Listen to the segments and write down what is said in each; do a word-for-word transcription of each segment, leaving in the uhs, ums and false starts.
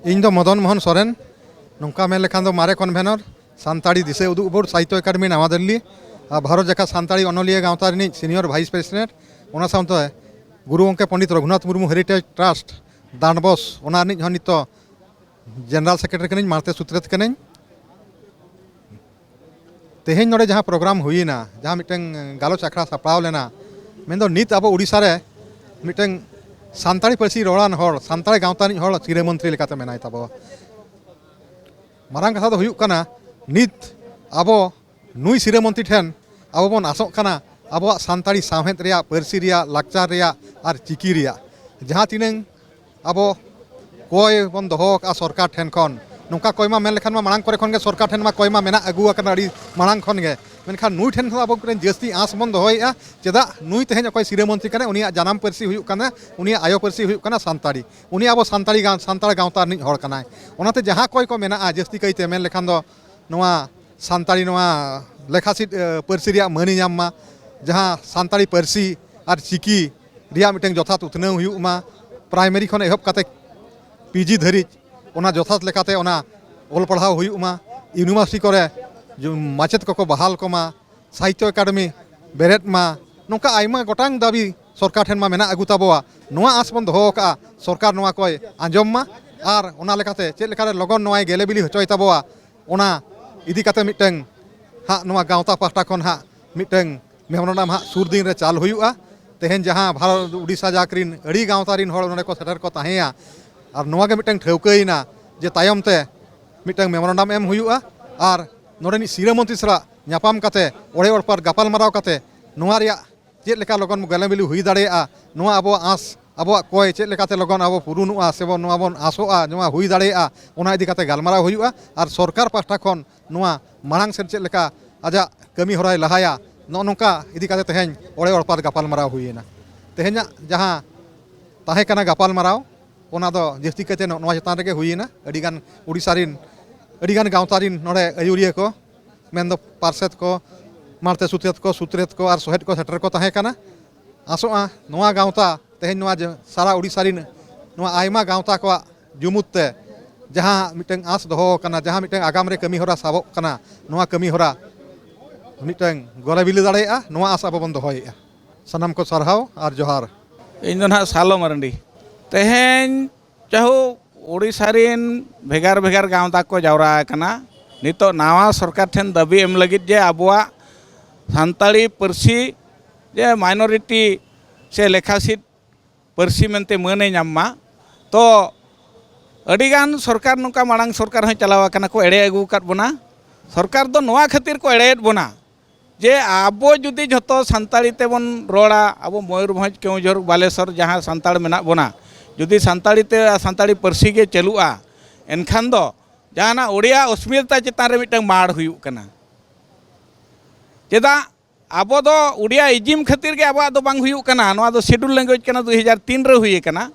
ᱤᱧ ᱫᱚ ᱢᱚᱫᱚᱱ ᱢᱳᱦᱚᱱ ᱥᱚᱨᱮᱱ᱾ ᱱᱚᱝᱠᱟ ᱢᱮᱱ ᱞᱮᱠᱷᱟᱱ ᱫᱚ ᱢᱟᱨᱮ ᱠᱚᱱᱵᱷᱮᱱᱚᱨ, ᱥᱟᱱᱛᱟᱲᱤ ᱫᱤᱥᱟᱹ ᱩᱫᱩᱜ ᱵᱳᱨᱰ, ᱥᱟᱦᱤᱛᱛᱚ ᱮᱠᱟᱰᱮᱢᱤ, ᱱᱟᱣᱟ ᱫᱤᱞᱞᱤ, ᱟᱨ ᱵᱷᱟᱨᱚᱛ ᱡᱟᱠᱟᱛ ᱥᱟᱱᱛᱟᱲᱤ ᱚᱱᱚᱞᱤᱭᱟᱹ ᱜᱟᱶᱛᱟ ᱨᱤᱱᱤᱡ ᱥᱤᱱᱤᱭᱚᱨ ᱵᱷᱟᱭᱤᱥ ᱯᱨᱮᱥᱤᱰᱮᱱᱴ, ᱚᱱᱟ ᱥᱟᱶᱛᱮ ᱜᱩᱨᱩ ᱜᱚᱢᱠᱮ ᱯᱚᱱᱰᱤᱛ ᱨᱚᱜᱷᱩᱱᱟᱛᱷ ᱢᱩᱨᱢᱩ ᱦᱮᱨᱤᱴᱮᱡᱽ ᱴᱨᱟᱥᱴ ᱰᱟᱱᱰᱵᱚᱥ, ᱚᱱᱟ ᱨᱤᱱᱤᱡ ᱦᱚᱸ ᱱᱤᱛᱚᱜ ᱡᱮᱱᱟᱨᱟᱞ ᱥᱮᱠᱨᱮᱴᱟᱨᱤ ᱠᱟᱹᱱᱟᱹᱧ, ᱢᱟᱲᱛᱮ ᱥᱩᱛᱨᱮᱛ ᱠᱟᱹᱱᱟᱹᱧ᱾ ᱛᱮᱦᱮᱧ ᱱᱚᱰᱮ ᱡᱟᱦᱟᱸ ᱯᱨᱳᱜᱨᱟᱢ ᱦᱩᱭᱮᱱᱟ, ᱡᱟᱦᱟᱸ ᱢᱤᱫᱴᱟᱝ ᱜᱟᱞᱚᱪ ᱟᱠᱷᱲᱟ ᱥᱟᱯᱲᱟᱣ ᱞᱮᱱᱟ, ᱢᱮᱱᱫᱚ ᱱᱤᱛ ᱟᱵᱚ ᱳᱰᱤᱥᱟ ᱨᱮ ᱢᱤᱫᱴᱟᱝ ᱥᱟᱱᱛᱟᱲᱤ ᱯᱟᱹᱨᱥᱤ ᱨᱚᱲᱟᱱ ᱦᱚᱲ, ᱥᱟᱱᱛᱟᱲᱤ ᱜᱟᱶᱛᱟ ᱨᱤᱱᱤᱡ ᱦᱚᱲ ᱥᱤᱨᱟᱹ ᱢᱚᱱᱛᱨᱤ ᱞᱮᱠᱟᱛᱮ ᱢᱮᱱᱟᱭ ᱛᱟᱵᱚᱣᱟ᱾ ᱢᱟᱨᱟᱝ ᱠᱟᱛᱷᱟ ᱫᱚ ᱦᱩᱭᱩᱜ ᱠᱟᱱᱟ, ᱱᱤᱛ ᱟᱵᱚ ᱱᱩᱭ ᱥᱤᱨᱟᱹ ᱢᱚᱱᱛᱨᱤ ᱴᱷᱮᱱ ᱟᱵᱚ ᱵᱚᱱ ᱟᱥᱚᱜ ᱠᱟᱱᱟ, ᱟᱵᱚᱣᱟᱜ ᱥᱟᱱᱛᱟᱲᱤ ᱥᱟᱶᱦᱮᱫ ᱨᱮᱭᱟᱜ, ᱯᱟᱹᱨᱥᱤ ᱨᱮᱭᱟᱜ, ᱞᱟᱠᱪᱟᱨ ᱨᱮᱭᱟᱜ ᱟᱨ ᱪᱤᱠᱤ ᱨᱮᱭᱟᱜ ᱡᱟᱦᱟᱸ ᱛᱤᱱᱟᱹᱝ ᱟᱵᱚ ᱠᱚᱭ ᱵᱚᱱ ᱫᱚᱦᱚ ᱟᱠᱟᱫᱼᱟ ᱥᱚᱨᱠᱟᱨ ᱴᱷᱮᱱ ᱠᱷᱚᱱ, ᱱᱚᱝᱠᱟ ᱠᱚᱭ ᱢᱟ ᱢᱮᱱ ᱞᱮᱠᱷᱟᱱ ᱢᱟ ᱢᱟᱲᱟᱝ ᱠᱚᱨᱮ ᱠᱷᱚᱱ ᱜᱮ ᱥᱚᱨᱠᱟᱨ ᱴᱷᱮᱱ ᱢᱟ ᱠᱚᱭ ᱢᱟ ᱢᱮᱱᱟᱜ ᱟᱹᱜᱩ ᱟᱠᱟᱱᱟ ᱟᱹᱰᱤ ᱢᱟᱲᱟᱝ ᱠᱷᱚᱱ ᱜᱮ, ᱢᱮᱱᱠᱷᱟᱱ ᱱᱩᱭ ᱴᱷᱮᱱ ᱠᱷᱚᱱ ᱟᱵᱚ ᱢᱤᱫᱴᱮᱱ ᱡᱟᱹᱥᱛᱤ ᱟᱸᱥ ᱵᱚᱱ ᱫᱚᱦᱚᱭᱮᱫᱼᱟ᱾ ᱪᱮᱫᱟᱜ? ᱱᱩᱭ ᱛᱮᱦᱮᱧ ᱚᱠᱚᱭ ᱥᱤᱨᱟᱹ ᱢᱚᱱᱛᱨᱤ ᱠᱟᱱᱟᱭ, ᱩᱱᱤᱭᱟᱜ ᱡᱟᱱᱟᱢ ᱯᱟᱹᱨᱥᱤ ᱦᱩᱭᱩᱜ ᱠᱟᱱᱟ, ᱩᱱᱤᱭᱟᱜ ᱟᱭᱳ ᱯᱟᱹᱨᱥᱤ ᱦᱩᱭᱩᱜ ᱠᱟᱱᱟ ᱥᱟᱱᱛᱟᱲᱤ, ᱩᱱᱤ ᱟᱵᱚ ᱥᱟᱱᱛᱟᱲᱤ ᱜᱟᱶ-, ᱥᱟᱱᱛᱟᱲ ᱜᱟᱶᱛᱟ ᱨᱤᱱᱤᱡ ᱦᱚᱲ ᱠᱟᱱᱟᱭ᱾ ᱚᱱᱟᱛᱮ ᱡᱟᱦᱟᱸ ᱠᱚᱭ ᱠᱚ ᱢᱮᱱᱟᱜᱼᱟ, ᱡᱟᱹᱥᱛᱤ ᱠᱟᱭᱛᱮ ᱢᱮᱱ ᱞᱮᱠᱷᱟᱱ ᱫᱚ ᱱᱚᱣᱟ ᱥᱟᱱᱛᱟᱲᱤ, ᱱᱚᱣᱟ ᱞᱮᱠᱷᱟ ᱥᱤᱫ, ᱮ, ᱯᱟᱹᱨᱥᱤ ᱨᱮᱭᱟᱜ ᱢᱟᱹᱱ ᱮ ᱧᱟᱢ ᱢᱟ, ᱡᱟᱦᱟᱸ ᱥᱟᱱᱛᱟᱲᱤ ᱯᱟᱹᱨᱥᱤ ᱟᱨ ᱪᱤᱠᱤ ᱨᱮᱭᱟᱜ ᱢᱤᱫᱴᱟᱝ ᱡᱚᱛᱷᱟᱛ ᱩᱛᱱᱟᱹᱣ ᱦᱩᱭᱩᱜ ᱢᱟ, ᱯᱨᱟᱭᱢᱟᱨᱤ ᱠᱷᱚᱱ ᱮᱦᱚᱵ ᱠᱟᱛᱮ ᱯᱤᱡᱤ ᱫᱷᱟᱹᱨᱤᱡ ᱚᱱᱟ ᱡᱚᱛᱷᱟᱛ ᱞᱮᱠᱟᱛᱮ ᱚᱱᱟ ᱚᱞ ᱯᱟᱲᱦᱟᱣ ᱦᱩᱭᱩᱜ ᱢᱟ, ᱤᱭᱩᱱᱤᱵᱷᱟᱨᱥᱤᱴᱤ ᱠᱚᱨᱮ ᱡᱩ-, ᱢᱟᱪᱮᱫ ᱠᱚᱠᱚ ᱵᱟᱦᱟᱞ ᱠᱚᱢᱟ, ᱥᱟᱦᱤᱛᱛᱚ ᱮᱠᱟᱰᱮᱢᱤ ᱵᱮᱨᱮᱫ ᱢᱟ, ᱱᱚᱝᱠᱟ ᱟᱭᱢᱟ ᱜᱚᱴᱟᱝ ᱫᱟᱹᱵᱤ ᱥᱚᱨᱠᱟᱨ ᱴᱷᱮᱱ ᱢᱟ ᱢᱮᱱᱟᱜ ᱟᱹᱜᱩ ᱛᱟᱵᱚᱣᱟ᱾ ᱱᱚᱣᱟ ᱟᱸᱥ ᱵᱚᱱ ᱫᱚᱦᱚ ᱟᱠᱟᱫᱼᱟ, ᱥᱚᱨᱠᱟᱨ ᱱᱚᱣᱟ ᱠᱚᱭ ᱟᱸᱡᱚᱢ ᱢᱟ ᱟᱨ ᱚᱱᱟ ᱞᱮᱠᱟᱛᱮ ᱪᱮᱫ ᱞᱮᱠᱟᱨᱮ ᱞᱚᱜᱚᱱ ᱱᱚᱣᱟᱭ ᱜᱮᱞᱮ ᱵᱤᱞᱤ ᱦᱚᱪᱚᱭ ᱛᱟᱵᱚᱣᱟ, ᱚᱱᱟ ᱤᱫᱤ ᱠᱟᱛᱮ ᱢᱤᱫᱴᱟᱝ ᱦᱟᱸᱜ ᱱᱚᱣᱟ ᱜᱟᱶᱛᱟ ᱯᱟᱦᱴᱟ ᱠᱷᱚᱱ ᱦᱟᱸᱜ ᱢᱤᱫᱴᱟᱝ ᱢᱮᱢᱳᱨᱮᱱᱰᱟᱢ ᱦᱟᱸᱜ ᱥᱩᱨ ᱫᱤᱱ ᱨᱮ ᱪᱟᱞ ᱦᱩᱭᱩᱜᱼᱟ᱾ ᱛᱮᱦᱮᱧ ᱡᱟᱦᱟᱸ ᱵᱷᱟᱨᱚᱛ, ᱩᱰᱤᱥᱟ ᱡᱟᱠ ᱨᱤᱱ ᱟᱹᱰᱤ ᱜᱟᱶᱛᱟ ᱨᱤᱱ ᱦᱚᱲ ᱱᱚᱰᱮ ᱠᱚ ᱥᱮᱴᱮᱨ ᱠᱚ ᱛᱟᱦᱮᱸᱭᱟ, ᱟᱨ ᱱᱚᱣᱟ ᱜᱮ ᱢᱤᱫᱴᱟᱝ ᱴᱷᱟᱹᱣᱠᱟᱹᱭᱮᱱᱟ ᱡᱮ ᱛᱟᱭᱚᱢ ᱛᱮ ᱢᱤᱫᱴᱟᱝ ᱢᱮᱢᱳᱨᱮᱱᱰᱟᱢ ᱮᱢ ᱦᱩᱭᱩᱜᱼᱟ ᱟᱨ ᱱᱚᱰᱮᱱᱤᱡ ᱥᱤᱨᱟᱹ ᱢᱚᱱᱛᱨᱤ ᱥᱟᱞᱟᱜ ᱧᱟᱯᱟᱢ ᱠᱟᱛᱮ, ᱚᱲᱮ ᱚᱲᱯᱟᱛ ᱜᱟᱯᱟᱞᱢᱟᱨᱟᱣ ᱠᱟᱛᱮ, ᱱᱚᱣᱟ ᱨᱮᱭᱟᱜ ᱪᱮᱫ ᱞᱮᱠᱟ ᱞᱚᱜᱚᱱ ᱜᱮᱞᱮ ᱵᱤᱞᱤ ᱦᱩᱭ ᱫᱟᱲᱮᱭᱟᱜᱼᱟ, ᱱᱚᱣᱟ ᱟᱵᱚᱣᱟᱜ ᱟᱸᱥ, ᱟᱵᱚᱣᱟᱜ ᱠᱚᱭ ᱪᱮᱫ ᱞᱮᱠᱟᱛᱮ ᱞᱚᱜᱚᱱ ᱟᱵᱚ ᱯᱩᱨᱩᱱᱚᱜᱼᱟ ᱥᱮᱵᱚᱱ, ᱱᱚᱣᱟ ᱵᱚᱱ ᱟᱸᱥᱚᱜᱼᱟ, ᱱᱚᱣᱟ ᱦᱩᱭ ᱫᱟᱲᱮᱭᱟᱜᱼᱟ, ᱚᱱᱟ ᱤᱫᱤ ᱠᱟᱛᱮ ᱜᱟᱞᱢᱟᱨᱟᱣ ᱦᱩᱭᱩᱜᱼᱟ᱾ ᱟᱨ ᱥᱚᱨᱠᱟᱨ ᱯᱟᱦᱴᱟ ᱠᱷᱚᱱ ᱱᱚᱣᱟ ᱢᱟᱲᱟᱝ ᱥᱮᱫ ᱪᱮᱫ ᱞᱮᱠᱟ ᱟᱡᱟᱜ ᱠᱟᱹᱢᱤ ᱦᱚᱨᱟᱭ ᱞᱟᱦᱟᱭᱟ, ᱱᱚᱜᱼᱚ ᱱᱚᱝᱠᱟ ᱤᱫᱤ ᱠᱟᱛᱮ ᱛᱮᱦᱮᱧ ᱚᱲᱮ ᱚᱲᱯᱟᱛ ᱜᱟᱯᱟᱞᱢᱟᱨᱟᱣ ᱦᱩᱭᱮᱱᱟ᱾ ᱛᱮᱦᱮᱧᱟᱜ ᱡᱟᱦᱟᱸ ᱛᱟᱦᱮᱸ ᱠᱟᱱᱟ ᱜᱟᱯᱟᱞᱢᱟᱨᱟᱣ, ᱚᱱᱟ ᱫᱚ ᱡᱟᱹᱥᱛᱤ ᱠᱟᱭᱛᱮ ᱱᱚᱜ-, ᱱᱚᱣᱟ ᱪᱮᱛᱟᱱ ᱨᱮᱜᱮ ᱦᱩᱭᱮᱱᱟ᱾ ᱟᱹᱰᱤᱜᱟᱱ ᱳᱰᱤᱥᱟ ᱨᱤᱱ, ᱟᱹᱰᱤᱜᱟᱱ ᱜᱟᱶᱛᱟ ᱨᱤᱱ ᱱᱚᱰᱮ ᱟᱹᱭᱩᱨᱤᱭᱟᱹ ᱠᱚ, ᱢᱮᱱᱫᱚ ᱯᱟᱨᱥᱮᱛ ᱠᱚ, ᱢᱟᱲᱛᱮ ᱥᱩᱛᱨᱮᱛ ᱠᱚ, ᱥᱩᱛᱨᱮᱛ ᱠᱚ ᱟᱨ ᱥᱚᱦᱮᱫ ᱠᱚ ᱥᱮᱴᱮᱨ ᱠᱚ ᱛᱟᱦᱮᱸ ᱠᱟᱱᱟ᱾ ᱟᱥᱚᱜᱼᱟ, ᱱᱚᱣᱟ ᱜᱟᱶᱛᱟ ᱛᱮᱦᱮᱧ ᱱᱚᱣᱟ ᱡᱮ ᱥᱟᱨᱟ ᱳᱰᱤᱥᱟ ᱨᱤᱱ ᱱᱚᱣᱟ ᱟᱭᱢᱟ ᱜᱟᱶᱛᱟ ᱠᱚᱣᱟᱜ ᱡᱩᱢᱩᱫ ᱛᱮ ᱡᱟᱦᱟᱸ ᱢᱤᱫᱴᱟᱝ ᱟᱸᱥ ᱫᱚᱦᱚ ᱟᱠᱟᱱᱟ, ᱡᱟᱦᱟᱸ ᱢᱤᱫᱴᱟᱝ ᱟᱜᱟᱢ ᱨᱮ ᱠᱟᱹᱢᱤ ᱦᱚᱨᱟ ᱥᱟᱵᱚᱜ ᱠᱟᱱᱟ, ᱱᱚᱣᱟ ᱠᱟᱹᱢᱤ ᱦᱚᱨᱟ ᱢᱤᱫᱴᱟᱝ ᱜᱚᱞᱮ ᱵᱤᱞᱤ ᱫᱟᱲᱮᱭᱟᱜᱼᱟ, ᱱᱚᱣᱟ ᱟᱸᱥ ᱟᱵᱚ ᱵᱚᱱ ᱫᱚᱦᱚᱭᱮᱫᱼᱟ᱾ ᱥᱟᱱᱟᱢ ᱠᱚ ᱥᱟᱨᱦᱟᱣ ᱟᱨ ᱡᱚᱦᱟᱨ᱾ ᱤᱧ ᱫᱚ ᱱᱟᱦᱟᱜ ᱥᱟᱞᱚ ᱢᱟᱨᱟᱱᱰᱤ᱾ ᱛᱮᱦᱮᱧ ᱪᱟᱦᱩ ᱳᱰᱤᱥᱟ ᱨᱤᱱ ᱵᱷᱮᱜᱟᱨ ᱵᱷᱮᱜᱟᱨ ᱜᱟᱶᱛᱟ ᱠᱚ ᱡᱟᱣᱨᱟ ᱟᱠᱟᱱᱟ, ᱱᱤᱛᱚᱜ ᱱᱟᱣᱟ ᱥᱚᱨᱠᱟᱨ ᱴᱷᱮᱱ ᱫᱟᱹᱵᱤ ᱮᱢ ᱞᱟᱹᱜᱤᱫ ᱡᱮ ᱟᱵᱚᱣᱟᱜ ᱥᱟᱱᱛᱟᱲᱤ ᱯᱟᱹᱨᱥᱤ ᱡᱮ minority ᱥᱮ ᱞᱮᱠᱷᱟᱥᱤᱫ ᱯᱟᱹᱨᱥᱤ ᱢᱮᱱᱛᱮ ᱢᱟᱹᱱᱮ ᱧᱟᱢ ᱢᱟ᱾ ᱛᱚ ᱟᱹᱰᱤᱜᱟᱱ ᱥᱚᱨᱠᱟᱨ, ᱱᱚᱝᱠᱟ ᱢᱟᱲᱟᱝ ᱥᱚᱨᱠᱟᱨ ᱦᱚᱸᱭ ᱪᱟᱞᱟᱣ ᱟᱠᱟᱱᱟ, ᱠᱚ ᱮᱲᱮ ᱟᱹᱜᱩ ᱟᱠᱟᱫ ᱵᱚᱱᱟ᱾ ᱥᱚᱨᱠᱟᱨ ᱫᱚ ᱱᱚᱣᱟ ᱠᱷᱟᱹᱛᱤᱨ ᱠᱚ ᱮᱲᱮᱭᱮᱫ ᱵᱚᱱᱟ ᱡᱮ ᱟᱵᱚ ᱡᱩᱫᱤ ᱡᱷᱚᱛᱚ ᱥᱟᱱᱛᱟᱲᱤ ᱛᱮᱵᱚᱱ ᱨᱚᱲᱟ, ᱟᱵᱚ ᱢᱚᱭᱩᱨᱵᱷᱚᱸᱡᱽ, ᱠᱮᱣᱚᱱᱡᱷᱚᱨ, ᱵᱟᱞᱮᱥᱚᱨ ᱡᱟᱦᱟᱸ ᱥᱟᱱᱛᱟᱲ ᱢᱮᱱᱟᱜ ᱵᱚᱱᱟ, ᱡᱩᱫᱤ ᱥᱟᱱᱛᱟᱲᱤ ᱛᱮ, ᱥᱟᱱᱛᱟᱲᱤ ᱯᱟᱹᱨᱥᱤ ᱜᱮ ᱪᱟᱹᱞᱩᱜᱼᱟ, ᱮᱱᱠᱷᱟᱱ ᱫᱚ ᱡᱟᱦᱟᱱᱟᱜ ᱳᱰᱤᱭᱟ ᱚᱥᱢᱤᱛᱟ ᱪᱮᱛᱟᱱ ᱨᱮ ᱢᱤᱫᱴᱟᱝ ᱢᱟᱲ ᱦᱩᱭᱩᱜ ᱠᱟᱱᱟ᱾ ᱪᱮᱫᱟᱜ? ᱟᱵᱚ ᱫᱚ ᱳᱰᱤᱭᱟ ᱤᱡᱤᱢ ᱠᱷᱟᱹᱛᱤᱨ ᱜᱮ ᱟᱵᱚᱣᱟᱜ ᱫᱚ ᱵᱟᱝ ᱦᱩᱭᱩᱜ ᱠᱟᱱᱟ᱾ ᱱᱚᱣᱟ ᱫᱚ schedule language ᱠᱟᱱᱟ, ᱫᱩ ᱦᱟᱡᱟᱨ ᱛᱤᱱ ᱨᱮ ᱦᱩᱭ ᱟᱠᱟᱱᱟ᱾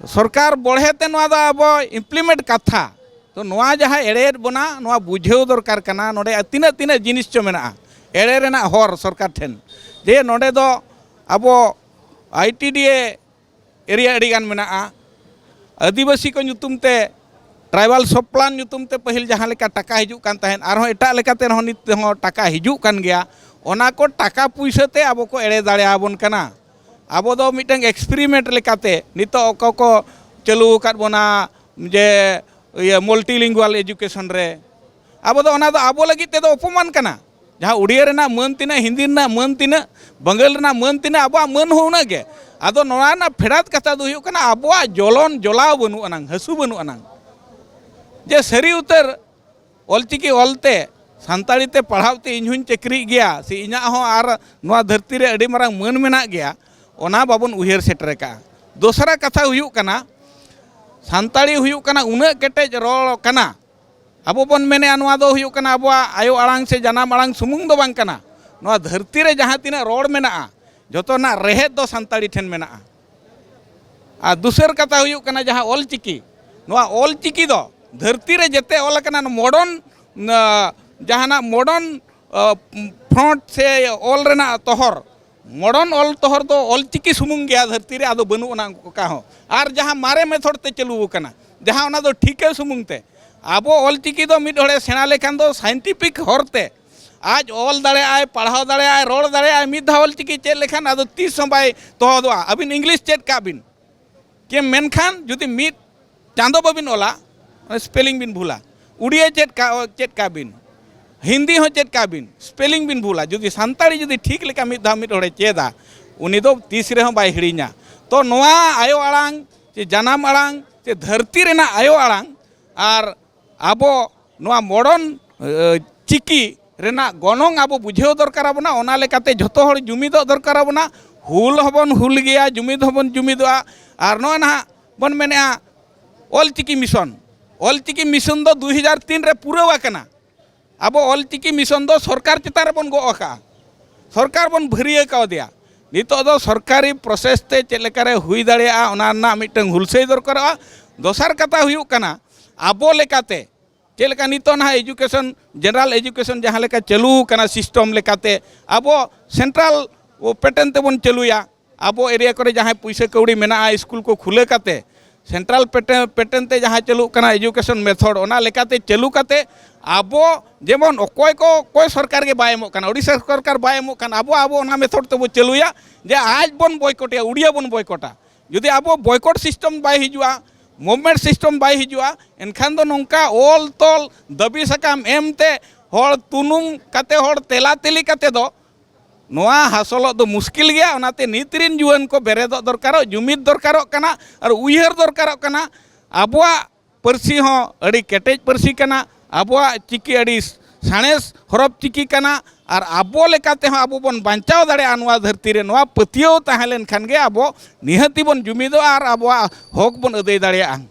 ᱥᱚᱨᱠᱟᱨ ᱵᱚᱲᱦᱮ ᱛᱮ ᱱᱚᱣᱟ ᱫᱚ ᱟᱵᱚ implement ᱠᱟᱛᱷᱟ᱾ ᱛᱚ ᱱᱚᱣᱟ ᱡᱟᱦᱟᱸ ᱮᱲᱮᱭᱮᱫ ᱵᱚᱱᱟ, ᱱᱚᱣᱟ ᱵᱩᱡᱷᱟᱹᱣ ᱫᱚᱨᱠᱟᱨ ᱠᱟᱱᱟ᱾ ᱱᱚᱰᱮ ᱛᱤᱱᱟᱹᱜ ᱛᱤᱱᱟᱹᱜ ᱡᱤᱱᱤᱥ ᱪᱚ ᱢᱮᱱᱟᱜᱼᱟ ᱮᱲᱮ ᱨᱮᱱᱟᱜ ᱦᱚᱨ ᱥᱚᱨᱠᱟᱨ ᱴᱷᱮᱱ, ᱡᱮ ᱱᱚᱰᱮ ᱫᱚ ᱟᱵᱚ I T D A area ᱟᱹᱰᱤᱜᱟᱱ ᱢᱮᱱᱟᱜᱼᱟ᱾ ᱟᱹᱫᱤᱵᱟᱹᱥᱤ ᱠᱚ ᱧᱩᱛᱩᱢ ᱛᱮ, tribal sub plan ᱧᱩᱛᱩᱢ ᱛᱮ ᱯᱟᱹᱦᱤᱞ ᱡᱟᱦᱟᱸ ᱞᱮᱠᱟ ᱴᱟᱠᱟ ᱦᱤᱡᱩᱜ ᱠᱟᱱ ᱛᱟᱦᱮᱸᱫ, ᱟᱨᱦᱚᱸ ᱮᱴᱟᱜ ᱞᱮᱠᱟᱛᱮ ᱨᱮᱦᱚᱸ ᱱᱤᱛ ᱦᱚᱸ ᱴᱟᱠᱟ ᱦᱤᱡᱩᱜ ᱠᱟᱱ ᱜᱮᱭᱟ᱾ ᱚᱱᱟ ᱠᱚ ᱴᱟᱠᱟ ᱯᱩᱭᱥᱟᱹ ᱛᱮ ᱟᱵᱚ ᱠᱚ ᱮᱲᱮ ᱫᱟᱲᱮᱭᱟᱵᱚᱱ ᱠᱟᱱᱟ᱾ ᱟᱵᱚ ᱫᱚ ᱢᱤᱫᱴᱟᱝ experiment ᱞᱮᱠᱟᱛᱮ ᱱᱤᱛᱚᱜ ᱚᱠᱚᱭ ᱠᱚ ᱪᱟᱹᱞᱩ ᱟᱠᱟᱫ ᱵᱚᱱᱟ ᱡᱮ ᱤᱭᱟᱹ multilingual education ᱨᱮ, ᱟᱵᱚ ᱫᱚ ᱚᱱᱟ ᱫᱚ ᱟᱵᱚ ᱞᱟᱹᱜᱤᱫ ᱛᱮᱫᱚ ᱚᱯᱚᱢᱟᱱ ᱠᱟᱱᱟ᱾ ᱡᱟᱦᱟᱸ ᱩᱲᱤᱭᱟ ᱨᱮᱱᱟᱜ ᱢᱟᱹᱱ ᱛᱤᱱᱟᱹᱜ, ᱦᱤᱱᱫᱤ ᱨᱮᱱᱟᱜ ᱢᱟᱹᱱ ᱛᱤᱱᱟᱹᱜ, ᱵᱟᱝᱜᱟᱞ ᱨᱮᱱᱟᱜ ᱢᱟᱹᱱ ᱛᱤᱱᱟᱹᱜ, ᱟᱵᱚᱣᱟᱜ ᱢᱟᱹᱱ ᱦᱚᱸ ᱩᱱᱟᱹᱜ ᱜᱮ᱾ ᱟᱫᱚ ᱱᱚᱣᱟ ᱨᱮᱱᱟᱜ ᱯᱷᱮᱰᱟᱛ ᱠᱟᱛᱷᱟ ᱫᱚ ᱦᱩᱭᱩᱜ ᱠᱟᱱᱟ ᱟᱵᱚᱣᱟᱜ ᱡᱚᱞᱚᱱ ᱡᱚᱞᱟᱣ ᱵᱟᱹᱱᱩᱜ ᱟᱱᱟᱝ, ᱦᱟᱹᱥᱩ ᱵᱟᱹᱱᱩᱜ ᱟᱱᱟᱝ᱾ ᱡᱮ ᱥᱟᱹᱨᱤ ᱩᱛᱟᱹᱨ ᱚᱞᱪᱤᱠᱤ ᱚᱞᱛᱮ, ᱥᱟᱱᱛᱟᱲᱤ ᱛᱮ ᱯᱟᱲᱦᱟᱣ ᱛᱮ ᱤᱧ ᱦᱚᱸᱧ ᱪᱟᱹᱠᱨᱤᱜ ᱜᱮᱭᱟ, ᱥᱮ ᱤᱧᱟᱹᱜ ᱦᱚᱸ ᱟᱨ ᱱᱚᱣᱟ ᱫᱷᱟᱹᱨᱛᱤ ᱨᱮ ᱟᱹᱰᱤ ᱢᱟᱨᱟᱝ ᱢᱟᱹᱱ ᱢᱮᱱᱟᱜ ᱜᱮᱭᱟ, ᱚᱱᱟ ᱵᱟᱵᱚᱱ ᱩᱭᱦᱟᱹᱨ ᱥᱮᱴᱮᱨ ᱟᱠᱟᱫᱼᱟ᱾ ᱫᱚᱥᱨᱟ ᱠᱟᱛᱷᱟ ᱦᱩᱭᱩᱜ ᱠᱟᱱᱟ, ᱥᱟᱱᱛᱟᱲᱤ ᱦᱩᱭᱩᱜ ᱠᱟᱱᱟ ᱩᱱᱟᱹᱜ ᱠᱮᱴᱮᱡ ᱨᱚᱲ ᱠᱟᱱᱟ, ᱟᱵᱚ ᱵᱚᱱ ᱢᱮᱱᱮᱫᱼᱟ ᱱᱚᱣᱟ ᱫᱚ ᱦᱩᱭᱩᱜ ᱠᱟᱱᱟ ᱟᱵᱚᱣᱟᱜ ᱟᱭᱳ ᱟᱲᱟᱝ ᱥᱮ ᱡᱟᱱᱟᱢ ᱟᱲᱟᱝ ᱥᱩᱢᱩᱝ ᱫᱚ ᱵᱟᱝ ᱠᱟᱱᱟ᱾ ᱱᱚᱣᱟ ᱫᱷᱟᱹᱨᱛᱤ ᱨᱮ ᱡᱟᱦᱟᱸ ᱛᱤᱱᱟᱹᱜ ᱨᱚᱲ ᱢᱮᱱᱟᱜᱼᱟ, ᱡᱚᱛᱚ ᱨᱮᱱᱟᱜ ᱨᱮᱦᱮᱫ ᱫᱚ ᱥᱟᱱᱛᱟᱲᱤ ᱴᱷᱮᱱ ᱢᱮᱱᱟᱜᱼᱟ᱾ ᱟᱨ ᱫᱩᱥᱟᱹᱨ ᱠᱟᱛᱷᱟ ᱦᱩᱭᱩᱜ ᱠᱟᱱᱟ ᱡᱟᱦᱟᱸ ᱚᱞ ᱪᱤᱠᱤ, ᱱᱚᱣᱟ ᱚᱞ ᱪᱤᱠᱤ ᱫᱚ ᱫᱷᱟᱹᱨᱛᱤ ᱨᱮ ᱡᱮᱛᱮ ᱚᱞ ᱟᱠᱟᱱᱟ, modern, ᱱᱟ-, ᱡᱟᱦᱟᱱᱟᱜ modern, ᱟ, font ᱥᱮ ᱚᱞ ᱨᱮᱱᱟᱜ ᱛᱚᱦᱚᱨ, modern ᱚᱞ ᱛᱚᱦᱚᱨ ᱫᱚ ᱚᱞ ᱪᱤᱠᱤ ᱥᱩᱢᱩᱝ ᱜᱮᱭᱟ ᱫᱷᱟᱹᱨᱛᱤ ᱨᱮ, ᱟᱫᱚ ᱵᱟᱹᱱᱩᱜ ᱟᱱᱟ ᱚᱠᱟ ᱦᱚᱸ᱾ ᱟᱨ ᱡᱟᱦᱟᱸ ᱢᱟᱨᱮ method ᱛᱮ ᱪᱟᱹᱞᱩ ᱟᱠᱟᱱᱟ, ᱡᱟᱦᱟᱸ ᱚᱱᱟ ᱫᱚ ᱴᱷᱤᱠᱟᱹ ᱥᱩᱢᱩᱝ ᱛᱮ᱾ ᱟᱵᱚ ᱚᱞᱪᱤᱠᱤ ᱫᱚ ᱢᱤᱫ ᱦᱚᱲᱮ ᱥᱮᱬᱟ ᱞᱮᱠᱷᱟᱱ ᱫᱚ scientific ᱦᱚᱨᱛᱮ ᱟᱡ ᱚᱞ ᱫᱟᱲᱮᱭᱟᱜᱼᱟᱭ, ᱯᱟᱲᱦᱟᱣ ᱫᱟᱲᱮᱭᱟᱜᱼᱟᱭ, ᱨᱚᱲ ᱫᱟᱲᱮᱭᱟᱜᱼᱟᱭ᱾ ᱢᱤᱫ ᱫᱷᱟᱣ ᱚᱞᱪᱤᱠᱤ ᱪᱮᱫ ᱞᱮᱠᱷᱟᱱ ᱟᱫᱚ ᱛᱤᱥ ᱦᱚᱸ ᱵᱟᱭ ᱛᱚᱦᱚᱫᱚᱜᱼᱟ᱾ ᱟᱹᱵᱤᱱ ᱤᱝᱞᱤᱥ ᱪᱮᱫ ᱠᱟᱜ ᱵᱤᱱ, ᱠᱮ ᱢᱮᱱᱠᱷᱟᱱ ᱡᱩᱫᱤ ᱢᱤᱫ ᱪᱟᱸᱫᱚ ᱵᱟᱵᱤᱱ ᱚᱞᱟ, spelling ᱵᱤᱱ ᱵᱷᱩᱞᱟ᱾ ᱩᱲᱤᱭᱟ ᱪᱮᱫ ᱠᱟ-, ᱪᱮᱫ ᱠᱟᱜ ᱵᱤᱱ, ᱦᱤᱱᱫᱤ ᱦᱚᱸ ᱪᱮᱫ ᱠᱟᱜ ᱵᱤᱱ, spelling ᱵᱤᱱ ᱵᱷᱩᱞᱟ᱾ ᱡᱩᱫᱤ ᱥᱟᱱᱛᱟᱲᱤ ᱡᱩᱫᱤ ᱴᱷᱤᱠ ᱞᱮᱠᱟ ᱢᱤᱫ ᱫᱷᱟᱣ ᱢᱤᱫ ᱦᱚᱲᱮ ᱪᱮᱫᱟ, ᱩᱱᱤ ᱫᱚ ᱛᱤᱥ ᱨᱮᱦᱚᱸ ᱵᱟᱭ ᱦᱤᱲᱤᱧᱟ᱾ ᱛᱚ ᱱᱚᱣᱟ ᱟᱭᱳ ᱟᱲᱟᱝ ᱪᱮ ᱡᱟᱱᱟᱢ ᱟᱲᱟᱝ ᱪᱮ ᱫᱷᱟᱹᱨᱛᱤ ᱨᱮᱱᱟᱜ ᱟᱭᱳ ᱟᱲᱟᱝ ᱟᱨ ᱟᱵᱚ ᱱᱚᱣᱟ modern, ᱮ, ᱪᱤᱠᱤ ᱨᱮᱱᱟᱜ ᱜᱚᱱᱚᱝ ᱟᱵᱚ ᱵᱩᱡᱷᱟᱹᱣ ᱫᱚᱨᱠᱟᱨ ᱟᱵᱚᱱᱟ᱾ ᱚᱱᱟ ᱞᱮᱠᱟᱛᱮ ᱡᱷᱚᱛᱚ ᱦᱚᱲ ᱡᱩᱢᱤᱫᱚᱜ ᱫᱚᱨᱠᱟᱨ ᱟᱵᱚᱱᱟ᱾ ᱦᱩᱞ ᱦᱚᱸᱵᱚᱱ ᱦᱩᱞ ᱜᱮᱭᱟ, ᱡᱩᱢᱤᱫ ᱦᱚᱸᱵᱚᱱ ᱡᱩᱢᱤᱫᱚᱜᱼᱟ᱾ ᱟᱨ ᱱᱚᱜᱼᱚᱭ ᱱᱟᱦᱟᱜ ᱵᱚᱱ ᱢᱮᱱᱮᱜᱼᱟ ᱚᱞ ᱪᱤᱠᱤ mission᱾ ᱚᱞ ᱪᱤᱠᱤ mission ᱫᱚ ᱫᱩ ᱦᱟᱡᱟᱨ ᱛᱤᱱ ᱨᱮ ᱯᱩᱨᱟᱹᱣ ᱟᱠᱟᱱᱟ᱾ ᱟᱵᱚ ᱚᱞ ᱪᱤᱠᱤ mission ᱫᱚ ᱥᱚᱨᱠᱟᱨ ᱪᱮᱛᱟᱱ ᱨᱮᱵᱚᱱ ᱜᱚᱜ ᱟᱠᱟᱜᱼᱟ, ᱥᱚᱨᱠᱟᱨ ᱵᱚᱱ ᱵᱷᱟᱹᱨᱭᱟᱹ ᱠᱟᱣᱫᱮᱭᱟ᱾ ᱱᱤᱛᱚᱜ ᱫᱚ ᱥᱚᱨᱠᱟᱨᱤ process ᱛᱮ ᱪᱮᱫ ᱞᱮᱠᱟᱨᱮ ᱦᱩᱭ ᱫᱟᱲᱮᱭᱟᱜᱼᱟ, ᱚᱱᱟ ᱨᱮᱱᱟᱜ ᱢᱤᱫᱴᱟᱝ ᱦᱩᱞᱥᱟᱹᱭ ᱫᱚᱨᱠᱟᱨᱚᱜᱼᱟ᱾ ᱫᱚᱥᱟᱨ ᱠᱟᱛᱷᱟ ᱦᱩᱭᱩᱜ ᱠᱟᱱᱟ, ᱟᱵᱚ ᱞᱮᱠᱟᱛᱮ ᱪᱮᱫ ᱞᱮᱠᱟ ᱱᱤᱛᱚᱜ ᱱᱟᱦᱟᱜ education, general education ᱡᱟᱦᱟᱸ ᱞᱮᱠᱟ ᱪᱟᱹᱞᱩ ᱟᱠᱟᱱᱟ system ᱞᱮᱠᱟᱛᱮ, ᱟᱵᱚ central pattern ᱛᱮᱵᱚᱱ ᱪᱟᱹᱞᱩᱭᱟ᱾ ᱟᱵᱚ area ᱠᱚᱨᱮ ᱡᱟᱦᱟᱸᱭ ᱯᱩᱭᱥᱟᱹ ᱠᱟᱹᱣᱰᱤ ᱢᱮᱱᱟᱜᱼᱟ, ᱥᱠᱩᱞ ᱠᱚ ᱠᱷᱩᱞᱟᱹ ᱠᱟᱛᱮ central pattern, pattern ᱛᱮ ᱡᱟᱦᱟᱸ ᱪᱟᱹᱞᱩᱜ ᱠᱟᱱᱟ education method, ᱚᱱᱟ ᱞᱮᱠᱟᱛᱮ ᱪᱟᱹᱞᱩ ᱠᱟᱛᱮ ᱟᱵᱚ ᱡᱮᱢᱚᱱ ᱚᱠᱚᱭ ᱠᱚ, ᱚᱠᱚᱭ ᱥᱚᱨᱠᱟᱨ ᱜᱮ ᱵᱟᱭ ᱮᱢᱚᱜ ᱠᱟᱱᱟ, ᱳᱰᱤᱥᱟ ᱥᱚᱨᱠᱟᱨ ᱵᱟᱭ ᱮᱢᱚᱜ ᱠᱟᱱᱟ, ᱟᱵᱚ, ᱟᱵᱚ ᱚᱱᱟ method ᱛᱮᱵᱚ ᱪᱟᱹᱞᱩᱭᱟ ᱡᱮ ᱟᱡ ᱵᱚᱱ boycott ᱮᱭᱟ, ᱩᱲᱤᱭᱟ ᱵᱚᱱ boycott ᱟ᱾ ᱡᱩᱫᱤ ᱟᱵᱚ boycott system ᱵᱟᱭ ᱦᱤᱡᱩᱜᱼᱟ, movement system ᱵᱟᱭ ᱦᱤᱡᱩᱜᱼᱟ, ᱮᱱᱠᱷᱟᱱ ᱫᱚ ᱱᱚᱝᱠᱟ ᱚᱞ ᱛᱚᱞ ᱫᱟᱹᱵᱤ ᱥᱟᱠᱟᱢ ᱮᱢ ᱛᱮ ᱦᱚᱲ ᱛᱩᱱᱩᱢ ᱠᱟᱛᱮ, ᱦᱚᱲ ᱛᱮᱞᱟ ᱛᱮᱞᱤ ᱠᱟᱛᱮ ᱫᱚ ᱱᱚᱣᱟ ᱦᱟᱥᱚᱞᱚᱜ ᱫᱚ ᱢᱩᱥᱠᱤᱞ ᱜᱮᱭᱟ᱾ ᱚᱱᱟᱛᱮ ᱱᱤᱛ ᱨᱤᱱ ᱡᱩᱣᱟᱹᱱ ᱠᱚ ᱵᱮᱨᱮᱫᱚᱜ ᱫᱚᱨᱠᱟᱨᱚᱜ, ᱡᱩᱢᱤᱫ ᱫᱚᱨᱠᱟᱨᱚᱜ ᱠᱟᱱᱟ ᱟᱨ ᱩᱭᱦᱟᱹᱨ ᱫᱚᱨᱠᱟᱨᱚᱜ ᱠᱟᱱᱟ᱾ ᱟᱵᱚᱣᱟᱜ ᱯᱟᱹᱨᱥᱤ ᱦᱚᱸ ᱟᱹᱰᱤ ᱠᱮᱴᱮᱡ ᱯᱟᱹᱨᱥᱤ ᱠᱟᱱᱟ, ᱟᱵᱚᱣᱟᱜ ᱪᱤᱠᱤ ᱟᱹᱰᱤ ᱥᱟᱬᱮᱥ ᱦᱚᱨᱚᱯ ᱪᱤᱠᱤ ᱠᱟᱱᱟ ᱟᱨ ᱟᱵᱚ ᱞᱮᱠᱟ ᱛᱮᱦᱚᱸ ᱟᱵᱚ ᱵᱚᱱ ᱵᱟᱧᱪᱟᱣ ᱫᱟᱲᱮᱭᱟᱜᱼᱟ ᱱᱚᱣᱟ ᱫᱷᱟᱹᱨᱛᱤ ᱨᱮ᱾ ᱱᱚᱣᱟ ᱯᱟᱹᱛᱭᱟᱹᱣ ᱛᱟᱦᱮᱸ ᱞᱮᱱᱠᱷᱟᱱ ᱜᱮ ᱟᱵᱚ ᱱᱤᱦᱟᱹᱛᱤ ᱵᱚᱱ ᱡᱩᱢᱤᱫᱚᱜᱼᱟ ᱟᱨ ᱟᱵᱚᱣᱟᱜ ᱦᱚᱠ ᱵᱚᱱ ᱟᱹᱫᱟᱹᱭ ᱫᱟᱲᱮᱭᱟᱜᱼᱟ᱾